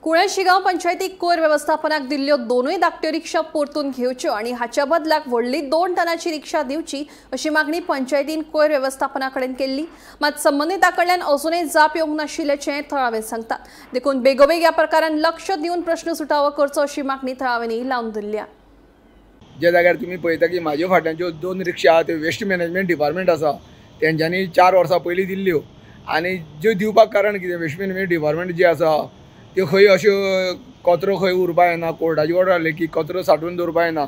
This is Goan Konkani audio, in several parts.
कुळें शिगांव पंचायतीक कोयर वेवस्थापनाक दिल्ल्यो दोनूय धाकट्यो रिक्षा परतून घेवच्यो आनी हाच्या बदलाक व्हडली 2 टनाची रिक्षा दिवची अशी मागणी पंचायतीन कोयर वेवस्थापना कडेन केल्ली। मात संबंदिता कडल्यान अजूनय जाप येवंक नाशिल्ल्याचें थळावे सांगतात। देखून बेगोबेग ह्या प्रकारान लक्ष दिवन प्रश्न सुटावो करचो अशी मागणी थळाव्यांनी लावन धरल्या। ज्या जाग्यार तुमी पळयता की म्हाज्या फाटल्यान ज्यो 2 रिक्षा आहा त्यो वेस्ट मॅनेजमेंट डिपार्टमेंट आसा तेंच्यांनी 4 वर्सां पयलीं दिल्ल्यो आनी ज्यो दिवपाक कारण कितें, वेस्ट मॅनेजमेंट डिपार्टमेंट जी आसा त्यो खंय अश्यो कचरो खंय उरपा येना, कोर्टाची ऑर्डर आसली की कचरो सांठोवन दवरपा येना,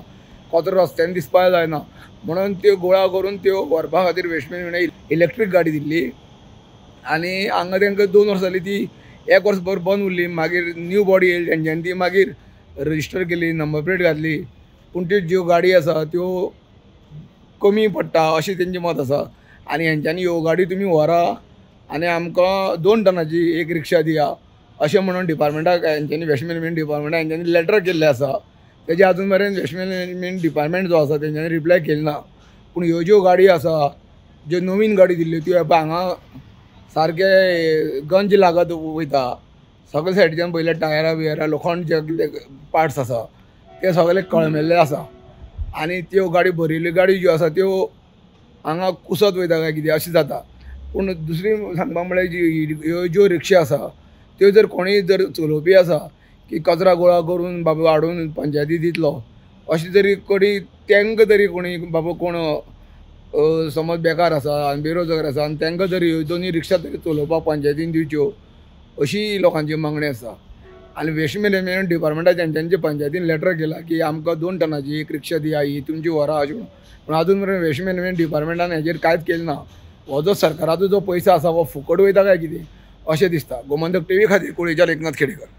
कचरो रस्त्यान दिसपा जायना म्हणून त्यो गोळा करून त्यो व्हरपा खातीर वेस्ट मॅनेजमेंट इलेक्ट्रीक गाडी दिल्ली आनी हांगा तांकां 2 वर्सां जाली ती 1 वर्सभर बंद उरली। मागीर न्यू बॉडी येयली तेंच्यांनी ती मागीर रजिस्टर केली, नंबर प्लेट घातली, पूण त्यो ज्यो गाडी आसा त्यो कमी पडटा अशें तेंचें मत आसा आनी हेंच्यांनी ह्यो गाडी तुमी व्हरा आनी आमकां 2 टनाची एक रिक्षा दिया अशें म्हणून डिपार्टमेंटाक हेंच्यांनी वेस्ट मॅनेजमेंट डिपार्टमेंटाक हेंच्यांनी लेटर केल्लें आसा। तेजे आजून मेरेन वेस्ट मॅनेजमेंट डिपार्टमेंट जो आसा तेंच्यांनी रिप्लाय केली ना। पूण ह्यो ज्यो गाडी आसा ज्यो नवीन गाडी दिल्ल्यो त्यो हांगा सारके गंज लागत वयता, सगळे सायडीच्यान पयल्या टायरां बियरां लोखंड जे कितें पार्ट्स आसा ते सगळे कळमेल्ले आसा आनी त्यो गाडी भरिल्ल्यो गाडी ज्यो आसा त्यो हांगा कुसत वयता काय कितें अशें जाता। पूण दुसरी सांगपाक म्हळ्यार जी ह्यो ज्यो रिक्षा आसा त्यो जर कोणूय जर चलोवपी आसा की कचरा गोळा करून बाबा हाडून पंचायती दितलो अशें जरी कोणी तांकां तरी कोणी बाबा कोण समज बेकार आसा आनी बेरोजगार आसा आनी तांकां जरी ह्यो दोनूय रिक्षा तरी चलोवपाक पंचायतीन दिवच्यो अशी लोकांची मागणी आसा। आनी वेस्ट मॅनेजमेंट डिपार्टमेंटा तेंच्यांनी पंचायतीन लेटर केला की आमकां 2 टनाची एक रिक्षा दिया, ही तुमची व्हरा अशें म्हणून, पूण आजून मेरेन वेस्ट मॅनेजमेंट डिपार्टमेंटान हेजेर कांयच केलें ना। हो जो सरकाराचो जो पयसो आसा हो फुकट वयता काय कितें अशें दिसता। गोमंतक टीव्ही खातीर कुळेच्यान एकनाथ खेडेकर।